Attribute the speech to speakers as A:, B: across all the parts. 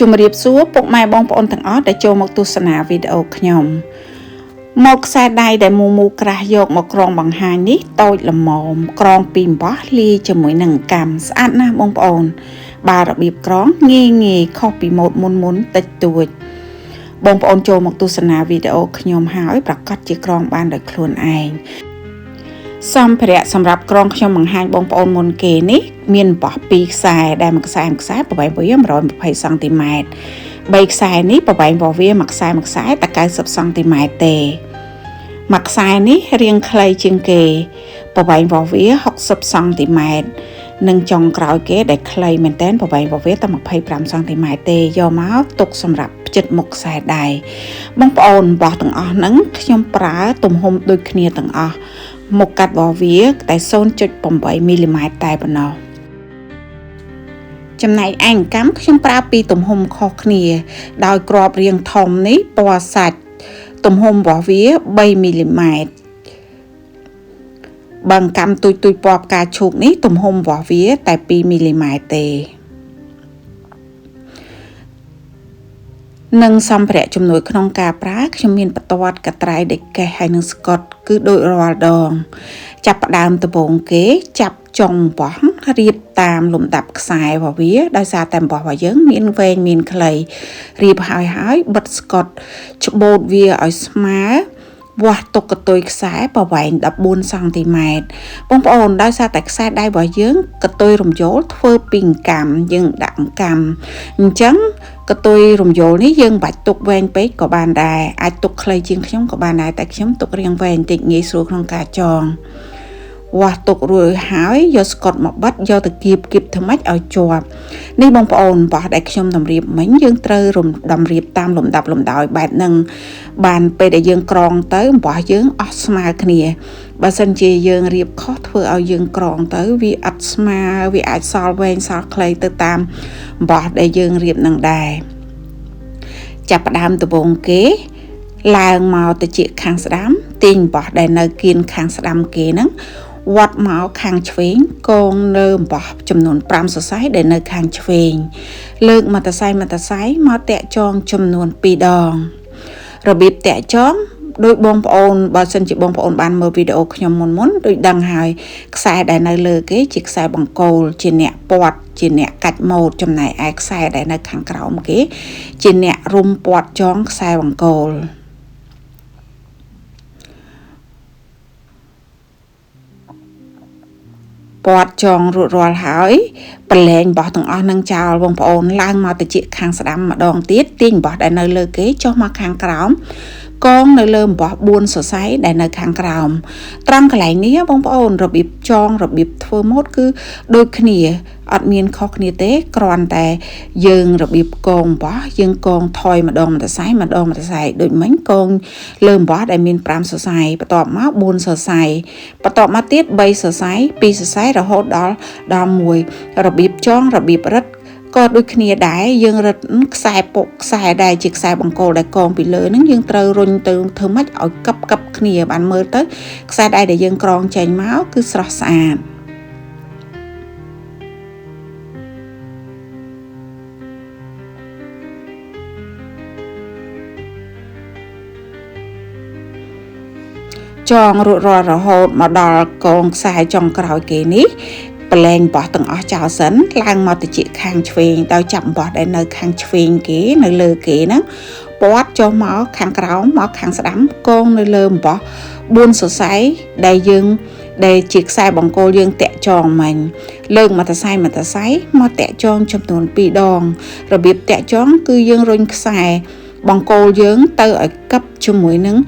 A: ជំរាបសួរពុកម៉ែបងប្អូនទាំងអស់ដែលចូលមកទស្សនាវីដេអូខ្ញុំមកខ្សែដៃដែលមូមូក្រាស់យកមកក្រងបង្ហាញនេះតូចល្មមក្រងពីអំបោះលាយជាមួយនឹងកាំស្អាតណាស់បងប្អូនបាទរបៀបក្រងងាយងាយខុសពីម៉ូដមុនមុនតិចតួចបងប្អូនចូលមកទស្សនាវីដេអូខ្ញុំហើយប្រកាសជាក្រងបានដោយខ្លួនឯងសម្ភារៈសម្រាប់ក្រងខ្ញុំបង្ហាញបងប្អូនមុនគេនេះមានអំបោះ2ខ្សែដែលមួយខ្សែមួយខ្សែប្រវែងវា120សង់ទីម៉ែត្រ3ខ្សែនេះប្រវែងរបស់វាមួយខ្សែមួយខ្សែតែ90សង់ទីម៉ែត្រទេមួយខ្សែនេះរាងខ្លីជាងគេប្រវែងរបស់វា60សង់ទីម៉ែត្រនិងចុងក្រោយគេដែលខ្លីមែនទែនប្រវែងរបស់វាតែ25សង់ទីម៉ែត្រទេយកមកទុកសម្រាប់ផ្ចិតមុខខ្សែដៃបងប្អូនអំបោះទាំងអស់ហ្នឹងខ្ញុំប្រើទំហំដូចគ្នាទាំងអស់មុខកាត់របស់វាតែ 0.8 មីលីម៉ែត្រតែប៉ុណ្ណោះចំណែកឯកាំខ្ញុំប្រើពីទំហំខុសគ្នាដោយក្របរាងធំនេះពណ៌សាច់ទំហំរបស់វា3មីលីម៉ែត្របើកាំទូចទូចពណ៌ផ្កាឈូកនេះទំហំរបស់វាតែ2មីលីម៉ែត្រទេនិងសម្ភារៈជំនួយក្នុងការប្រើខ្ញុំមានបន្ទាត់កត្រៃដែកកេះហើយនិងស្កុតគឺដូចរាល់ដងចាប់ផ្ដើមដំបូងគេចាប់ចុងអំបោះរៀបតាមលំដាប់ខ្សែរបស់វាដោយសារតែអំបោះរបស់យើងមានវែងមានខ្លីរៀបហើយហើយបិទស្កុតច្បូតវាឲ្យស្មើវាស់ទុកកតុយខ្សែប្រវែង14សង់ទីម៉ែត្របងប្អូនដោយសារតែខ្សែដៃរបស់យើងកតុយរំយោលធ្វើពីកាំយើងដាក់កាំអញ្ចឹងកតុយរំយោលនេះយើងមិនបាច់ទុកវែងពេកក៏បានដែរអាចទុកខ្លីជាងខ្ញុំក៏បានដែរតែខ្ញុំទុករាងវែងតិចងាយស្រួលក្នុងការចងវាស់ទុករួចហើយយកស្កុតមកបិទយកទៅគៀបគៀបធ្វើម៉េចឲ្យជាប់នេះបងប្អូនបោះដែលខ្ញុំតម្រៀបមិញយើងត្រូវតម្រៀបតាមលំដាប់លំដោយបែបហ្នឹងបានពេលដែលយើងក្រងទៅបោះយើងអស់ស្មើគ្នាបើសិនជាយើងរៀបខុសធ្វើឲ្យយើងក្រងទៅវាអត់ស្មើវាអាចសល់វែងសល់ខ្លីទៅតាមបោះដែលយើងរៀបនឹងដែរចាប់ផ្ដើមដំបូងគេឡើងមកទៅជាខាងស្ដាំទាញបោះដែលនៅគៀនខាងស្ដាំគេហ្នឹងវត្តមកខាងឆ្វេងកងនៅអំបោះចំនួន5សរសៃដែលនៅខាងឆ្វេងលើកមកតសៃមកតសៃមកតាក់ចងចំនួន2ដងរបៀបតាក់ចងដោយបងប្អូនបើសិនជាបងប្អូនបានមើលវីដេអូខ្ញុំមុនមុនដូចដឹងហើយខ្សែដែលនៅលើគេជាខ្សែបង្គោលជាអ្នកពាត់ជាអ្នកកាច់ម៉ូតចំណែកឯខ្សែដែលនៅខាងក្រោមគេជាអ្នករុំពាត់ចងខ្សែបង្គោលពាត់ចងរួចរាល់ហើយប្រឡែងបោះទាំងអស់នឹងចោលបងប្អូនឡើងមកទៅជាខាងស្ដាំម្ដងទៀតទាញបោះដែលនៅលើគេចុះមកខាងក្រោមកងនៅលើអំបោះ4សរសៃដែលនៅខាងក្រោមត្រង់កន្លែងនេះបងប្អូនរបៀបចងរបៀបធ្វើម៉ូតគឺដូចគ្នាអត់មានខុសគ្នាទេគ្រាន់តែយើងរបៀបកងអំបោះយើងកងថយម្ដងមួយសរសៃម្ដងមួយសរសៃដូចមិញកងលើអំបោះដែលមាន5សរសៃបន្ទាប់មក4សរសៃបន្ទាប់មកទៀត3សរសៃ2សរសៃរហូតដល់1របៀបចងរបៀបរឹតក៏ដូចគ្នាដែរយើងរឹតខ្សែពុកខ្សែដែរជាខ្សែបង្គោលដែលកងពីលើហ្នឹងយើងត្រូវរុញទៅធ្វើម៉េចឲ្យកឹបកឹបគ្នាបានមើលទៅខ្សែដៃដែលយើងក្រងចេញមកគឺស្រស់ស្អាតចងរួចរាល់រហូតមកដល់កងខ្សែចុងក្រោយគេនេះប្រឡែងបោះទាំងអស់ចោលសិនឡើងមកទៅជាខាងឆ្វេងដោយចាប់បោះដែលនៅខាងឆ្វេងគេនៅលើគេហ្នឹងពាត់ចុះមកខាងក្រោមមកខាងស្ដាំកងនៅលើបោះ4សរសៃដែលយើងដែលជាខ្សែបង្គោលយើងតាក់ចងមិញលើកមកតសៃមកតសៃមកតាក់ចងចំនួន2ដងរបៀបតាក់ចងគឺយើងរុញខ្សែបង្គោលយើងទៅឲ្យកឹបជាមួយនឹង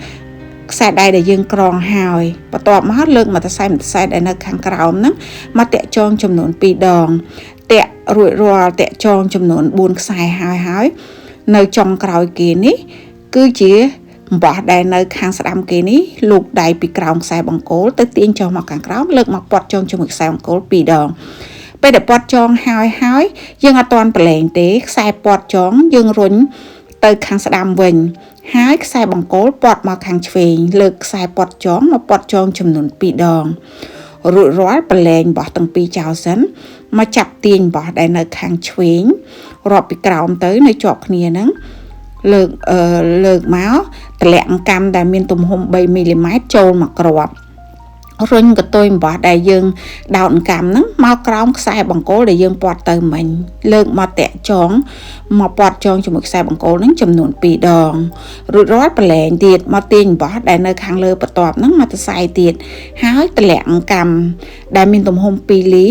A: ខ្សែដៃដែលយើងក្រងហើយបន្ទាប់មកលើកមកតសៃមកតសៃដែលនៅខាងក្រោមហ្នឹងមកតាក់ចងចំនួន2ដងតាក់រួចរាល់តាក់ចងចំនួន4ខ្សែហើយហើយនៅចុងក្រោយគេនេះគឺជាអំបោះដែលនៅខាងស្ដាំគេនេះលូកដៃពីក្រោមខ្សែបង្គោលទៅទាញចុះមកខាងក្រោមលើកមកពាត់ចងជាមួយខ្សែបង្គោល2ដងពេលដែលពាត់ចងហើយហើយយើងអត់ទាន់ប្រឡែងទេខ្សែពាត់ចងយើងរុញទៅខាងស្ដាំវិញហើយខ្សែបង្គោលពាត់មកខាងឆ្វេងលើកខ្សែពាត់ចងមកពាត់ចងចំនួន2ដង រួចរាល់ប្រឡែងបោះទាំងពីរចោលសិនមកចាប់ទាញបោះដែលនៅខាងឆ្វេងរាប់ពីក្រោមទៅនៅជាប់គ្នាហ្នឹងលើកមកតម្លាក់កម្មដែលមានទំហំ3មីលីម៉ែត្រចូលមកគ្រាប់រុញកតុយអំបោះដែលយើងដោតកម្មហ្នឹងមកក្រោមខ្សែបង្គោលដែលយើងពាត់ទៅមិញលើកមកតាក់ចងមកពាត់ចងជាមួយខ្សែបង្គោលហ្នឹងចំនួន2ដងរួចរាល់ប្រឡែងទៀតមកទាញអំបោះដែលនៅខាងលើបន្ទាប់ហ្នឹងមកទៅសៃទៀតហើយតម្លាក់កម្មដែលមានទំហំ2លី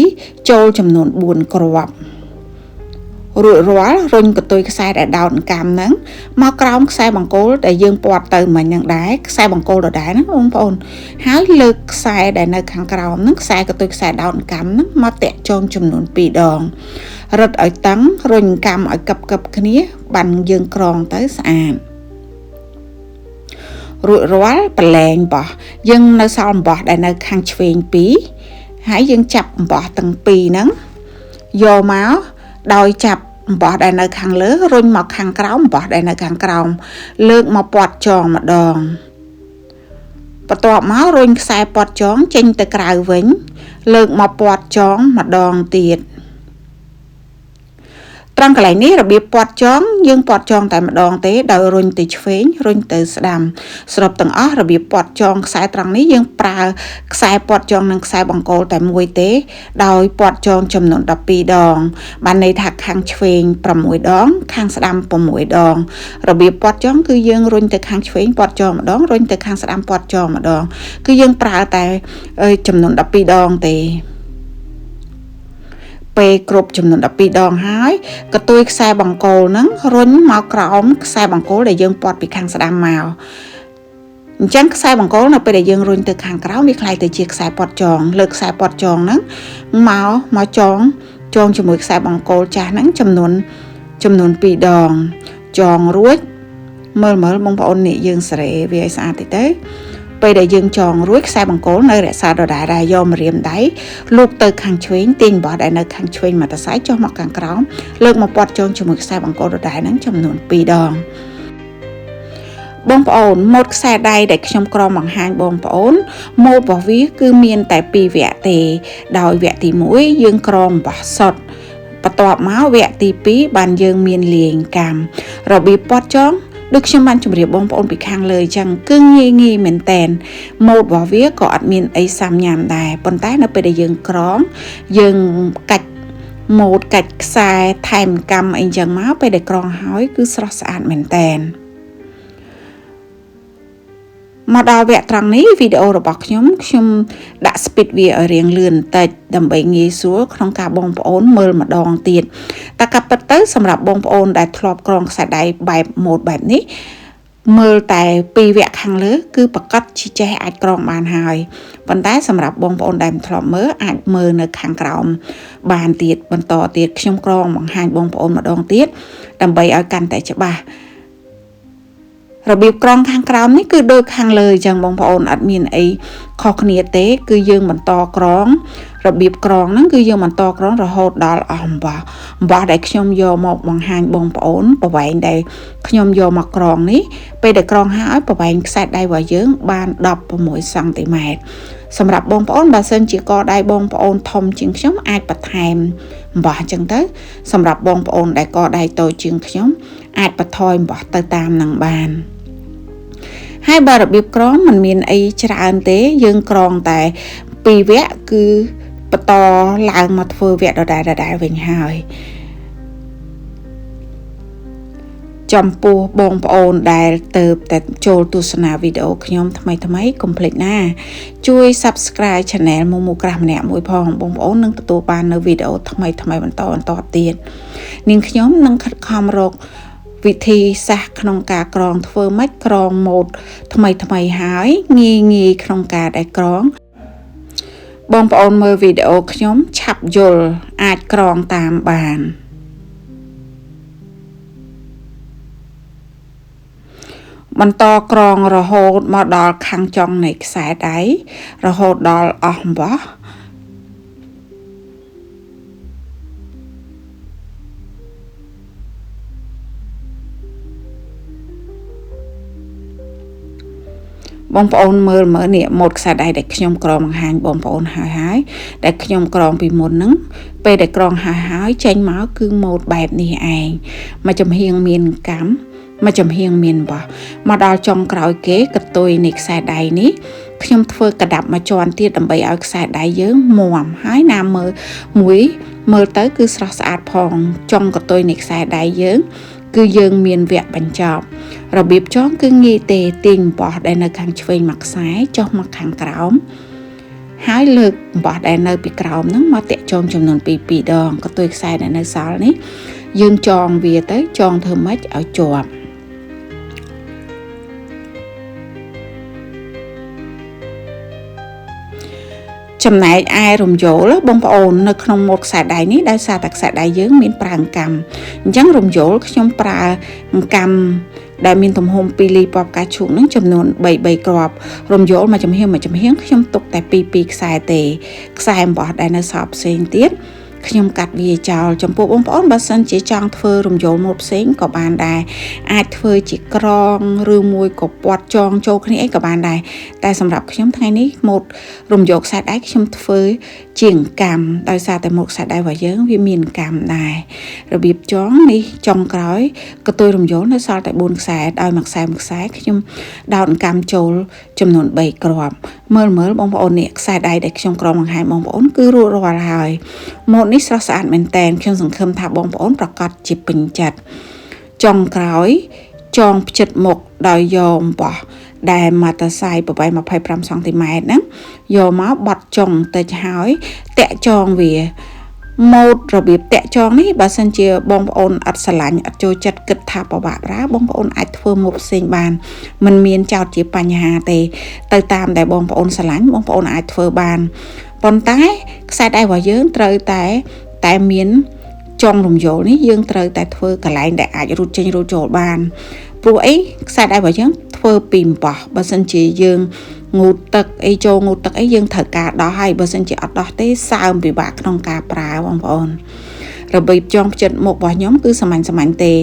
A: ចូលចំនួន4គ្រាប់រួចរាល់រុញកតុយខ្សែដែលដោតកម្មហ្នឹងមកក្រោមខ្សែបង្គោលដែលយើងពាត់ទៅមិញហ្នឹងដែរខ្សែបង្គោលដដែលហ្នឹងបងប្អូនហើយលើកខ្សែដែលនៅខាងក្រោមហ្នឹងខ្សែកតុយខ្សែដោតកម្មហ្នឹងមកតាក់ចងចំនួន2ដងរត់ឲ្យតឹងរុញកម្មឲ្យកឹបកឹបគ្នាបានយើងក្រងទៅស្អាតរួចរាល់ប្រឡែងបោះយើងនៅសល់អំបោះដែលនៅខាងឆ្វេង2ហើយយើងចាប់អំបោះទាំងពីរហ្នឹងយកមកដោយចាប់អំបោះដែលនៅខាងលើរុញមកខាងក្រោមអំបោះដែលនៅខាងក្រោមលើកមកពាត់ចងម្ដងបន្ទាប់មករុញខ្សែពាត់ចងចេញទៅក្រៅវិញលើកមកពាត់ចងម្ដងទៀតត្រង់កន្លែងនេះរបៀបពាត់ចងយើងពាត់ចងតែម្ដងទេដោយរុញទៅឆ្វេងរុញទៅស្ដាំសរុបទាំងអស់របៀបពាត់ចងខ្សែត្រង់នេះយើងប្រើខ្សែពាត់ចងនិងខ្សែបង្គោលតែមួយទេដោយពាត់ចងចំនួន12ដងបានន័យថាខាងឆ្វេង6ដងខាងស្ដាំ6ដងរបៀបពាត់ចងគឺយើងរុញទៅខាងឆ្វេងពាត់ចងម្ដងរុញទៅខាងស្ដាំពាត់ចងម្ដងគឺយើងប្រើតែចំនួន12ដងទេពេលគ្រប់ចំនួន12ដងហើយកតុយខ្សែបង្គោលហ្នឹងរុញមកក្រោមខ្សែបង្គោលដែលយើងពាត់ពីខាងស្ដាំមកអញ្ចឹងខ្សែបង្គោលនៅពេលដែលយើងរុញទៅខាងក្រោមវាក្លាយទៅជាខ្សែពាត់ចងលើខ្សែពាត់ចងហ្នឹងមកចងចងជាមួយខ្សែបង្គោលចាស់ហ្នឹងចំនួន2ដងចងរួចមើលបងប្អូននេះយើងសេរីវាឲ្យស្អាតតិចទៅពេលដែលយើងចងរួចខ្សែបង្គោលនៅរក្សាដដែលដែរយកម្រាមដៃលូកទៅខាងឆ្វេងទាញបោះដែលនៅខាងឆ្វេងមកតសៃចុះមកខាងក្រោមលើកមកពាត់ចងជាមួយខ្សែបង្គោលដដែលហ្នឹងចំនួន2ដងបងប្អូនម៉ូតខ្សែដៃដែលខ្ញុំក្រមបង្ហាញបងប្អូនម៉ូតរបស់វាគឺមានតែ2វគ្គទេដោយវគ្គទី1យើងក្រមបោះសុតបន្ទាប់មកវគ្គទី2បានយើងមានលាយកម្មរបៀបពាត់ចងដូចខ្ញុំបានជម្រាបបងប្អូនពីខាងលើអញ្ចឹងគឺងាយងាយមែនតែនម៉ូតរបស់វាក៏អត់មានអីសាំញ៉ាំដែរប៉ុន្តែនៅពេលដែលយើងក្រងយើងកាច់ម៉ូតកាច់ខ្សែថែមកម្មអីចឹងមកពេលដែលក្រងហើយគឺស្រស់ស្អាតមែនតែនមកដល់វគ្គត្រង់នេះវីដេអូរបស់ខ្ញុំដាក់ speed វាឲ្យរៀងលឿនបន្តិចដើម្បីងាយស្រួលក្នុងការបងប្អូនមើលម្ដងទៀតតែក៏ពិតទៅសម្រាប់បងប្អូនដែលធ្លាប់ក្រងខ្សែដៃបែបម៉ូតបែបនេះមើលតែពីរវគ្គខាងលើគឺប្រកាសជាចេះអាចក្រងបានហើយប៉ុន្តែសម្រាប់បងប្អូនដែលមិនធ្លាប់មើលអាចមើលនៅខាងក្រោមបានទៀតបន្តទៀតខ្ញុំក្រងបង្ហាញបងប្អូនម្ដងទៀតដើម្បីឲ្យកាន់តែច្បាស់របៀបក្រងខាងក្រោមនេះគឺដូចខាងលើអញ្ចឹងបងប្អូនអត់មានអីខុសគ្នាទេគឺយើងបន្តក្រងរបៀបក្រងហ្នឹងគឺយើងបន្តក្រងរហូតដល់អស់អំបោះដែលខ្ញុំយកមកបង្ហាញបងប្អូនប្រវែងដែលខ្ញុំយកមកក្រងនេះពេលដែលក្រងហើយប្រវែងខ្សែដៃរបស់យើងបាន16សង់ទីម៉ែត្រសម្រាប់បងប្អូនបើសិនជាកដៃបងប្អូនធំជាងខ្ញុំអាចបន្ថែមអំបោះអញ្ចឹងទៅសម្រាប់បងប្អូនដែលកដៃតូចជាងខ្ញុំអាចបន្ថយអំបោះទៅតាមនឹងបានហើយបើរបៀបក្រងមិនមានអីច្រើនទេយើងក្រងតែពីរវគ្គគឺបន្តឡើងមកធ្វើវគ្គដដែលៗវិញហើយចំពោះបងប្អូនដែលទៅតែចូលទស្សនាវីដេអូខ្ញុំថ្មីៗកុំភ្លេចណាជួយ Subscribe Channel មូមូក្រាស់ម្នាក់មួយផងបងប្អូននឹងទទួលបាននៅវីដេអូថ្មីៗបន្តទៀតនាងខ្ញុំនឹងខិតខំរកវិធីសាស្ត្រក្នុងការក្រងធ្វើម៉េចក្រងម៉ូតថ្មីៗហើយងាយក្នុងការដែលក្រងបងប្អូនមើលវីដេអូខ្ញុំឆាប់យល់អាចក្រងតាមបានបន្តក្រងរហូតមកដល់ខាងចុងនៃខ្សែដៃរហូតដល់អស់អំបោះ បងប្អូនមើលមើលនេះម៉ូតខ្សែដៃដែលខ្ញុំក្រងបង្ហាញបងប្អូនហើយហើយដែលខ្ញុំក្រងពីមុនហ្នឹងពេលដែលក្រងហើយហើយចេញមកគឺម៉ូតបែបនេះឯងមួយចំហៀងមានកម្មមួយចំហៀងមានបោះមកដល់ចុងក្រោយគេកតុយនៃខ្សែដៃនេះខ្ញុំធ្វើកដាប់មួយជាន់ទៀតដើម្បីឲ្យខ្សែដៃយើងមាំហើយណាមើលមួយមើលទៅគឺស្រស់ស្អាតផងចុងកតុយនៃខ្សែដៃយើងគឺយើងមានវគ្គបញ្ចប់របៀបចងគឺងាយទេទាញអំបោះដែលនៅខាងឆ្វេងមួយខ្សែចុះមកខាងក្រោមហើយលើកអំបោះដែលនៅពីក្រោមហ្នឹងមកតាក់ចងចំនួន2 2ដងកតុយខ្សែដែលនៅសល់នេះយើងចងវាទៅចងធ្វើម៉េចឲ្យជាប់ចំណែកឯរំយោលបងប្អូននៅក្នុងម៉ូតខ្សែដៃនេះដោយសារតែខ្សែដៃយើងមានប្រើអង្កាំអញ្ចឹងរំយោលខ្ញុំប្រើអង្កាំដែលមានទំហំ2លីពណ៌ផ្កាឈូកនឹងចំនួន3 3គ្រាប់រំយោលមួយចំហៀងមួយចំហៀងខ្ញុំទុកតែ2 2ខ្សែទេខ្សែអំបោះដែលនៅសល់ផ្សេងទៀតខ្ញុំកាត់វាចោលចំពោះបងប្អូនបើសិនជាចង់ធ្វើរំយោលម៉ូតផ្សេងក៏បានដែរអាចធ្វើជាក្រងឬមួយក៏ពាត់ចងចូលគ្នាអីក៏បានដែរតែសម្រាប់ខ្ញុំថ្ងៃនេះម៉ូតរំយោលខ្សែដៃខ្ញុំធ្វើជាអង្កាំដោយសារតែម៉ូតខ្សែដៃរបស់យើងវាមានអង្កាំដែររបៀបចងនេះចុងក្រោយកតុយរំយោលនៅសល់តែ4ខ្សែដោយមួយខ្សែមួយខ្សែខ្ញុំដោតអង្កាំចូលចំនួន3គ្រាប់មើលមើលបងប្អូននេះខ្សែដៃដែលខ្ញុំក្រងបង្ហាញបងប្អូនគឺរួចរាល់ហើយម៉ូតនេះស្រស់ស្អាតមែនតែនខ្ញុំសង្ឃឹមថាបងប្អូនប្រកាសជាពេញចិត្តចុងក្រោយចងផ្ចិតមុខដោយយកអំបោះដែលម៉ាតាសៃប្រវែង25សង់ទីម៉ែត្រហ្នឹងយកមកបត់ចុងតិចហើយតាក់ចងវាម៉ូតរបៀបតាក់ចងនេះបើសិនជាបងប្អូនអត់ស្រឡាញ់អត់ចូលចិត្តគិតថាពិបាកប្រើបងប្អូនអាចធ្វើម៉ូតផ្សេងបានมันមានចោតជាបញ្ហាទេទៅតាមដែលបងប្អូនស្រឡាញ់បងប្អូនអាចធ្វើបានប៉ុន្តែខ្សែដៃរបស់យើងត្រូវតែមានចុងរំយោលនេះយើងត្រូវតែធ្វើកន្លែងដែលអាចរូតចេញរូតចូលបានព្រោះអីខ្សែដៃរបស់យើងធ្វើពីអំបោះបើសិនជាយើងងូតទឹកអីចូលងូតទឹកអីយើងត្រូវការដោះហើយបើសិនជាអត់ដោះទេសើមពិបាកក្នុងការប្រើបងប្អូនរបៀបចងផ្ចិតមុខរបស់ខ្ញុំគឺសាមញ្ញសាមញ្ញទេ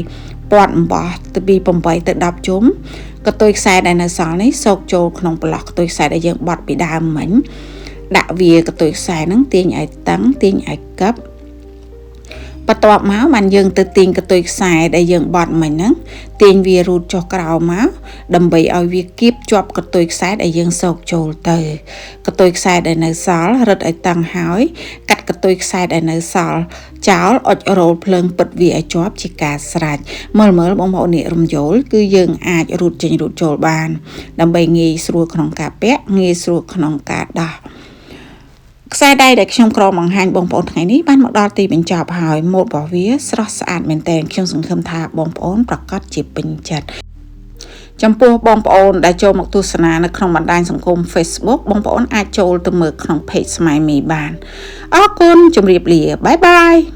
A: ពាត់អំបោះទៅពី8ទៅ10ជុំកតុយខ្សែដែលនៅសល់នេះសោកចូលក្នុងប្រឡោះកតុយខ្សែដែលយើងបត់ពីដើមមិញដាក់វាកតុយខ្សែហ្នឹងទាញឲ្យតឹងទាញឲ្យកឹបបន្ទាប់មកបានយើងទៅទាញកតុយខ្សែដែលយើងបត់មិញហ្នឹងទាញវារូតចុះក្រោមមកដើម្បីឲ្យវាគៀបជាប់កតុយខ្សែដែលយើងសោកចូលទៅកតុយខ្សែដែលនៅសល់រឹតឲ្យតឹងហើយកាត់កតុយខ្សែដែលនៅសល់ចោលអុចរោលភ្លើងពិតវាឲ្យជាប់ជាការស្រេចមើលមើលបងប្អូននេះរំយោលគឺយើងអាចរូតចេញរូតចូលបានដើម្បីងាយស្រួលក្នុងការពាក់ងាយស្រួលក្នុងការដោះខ្សែដៃដែលខ្ញុំក្រងបង្ហាញបងប្អូនថ្ងៃនេះបានមកដល់ទីបញ្ចប់ហើយម៉ូតរបស់វាស្រស់ស្អាតមែនទែនខ្ញុំសង្ឃឹមថាបងប្អូនប្រកាសជាពេញចិត្តចំពោះបងប្អូនដែលចូលមកទស្សនានៅក្នុងបណ្ដាញសង្គម Facebook បងប្អូនអាចចូលទៅមើលក្នុង Page ស្មៃមីបានអរគុណជម្រាបលាបាយបាយ។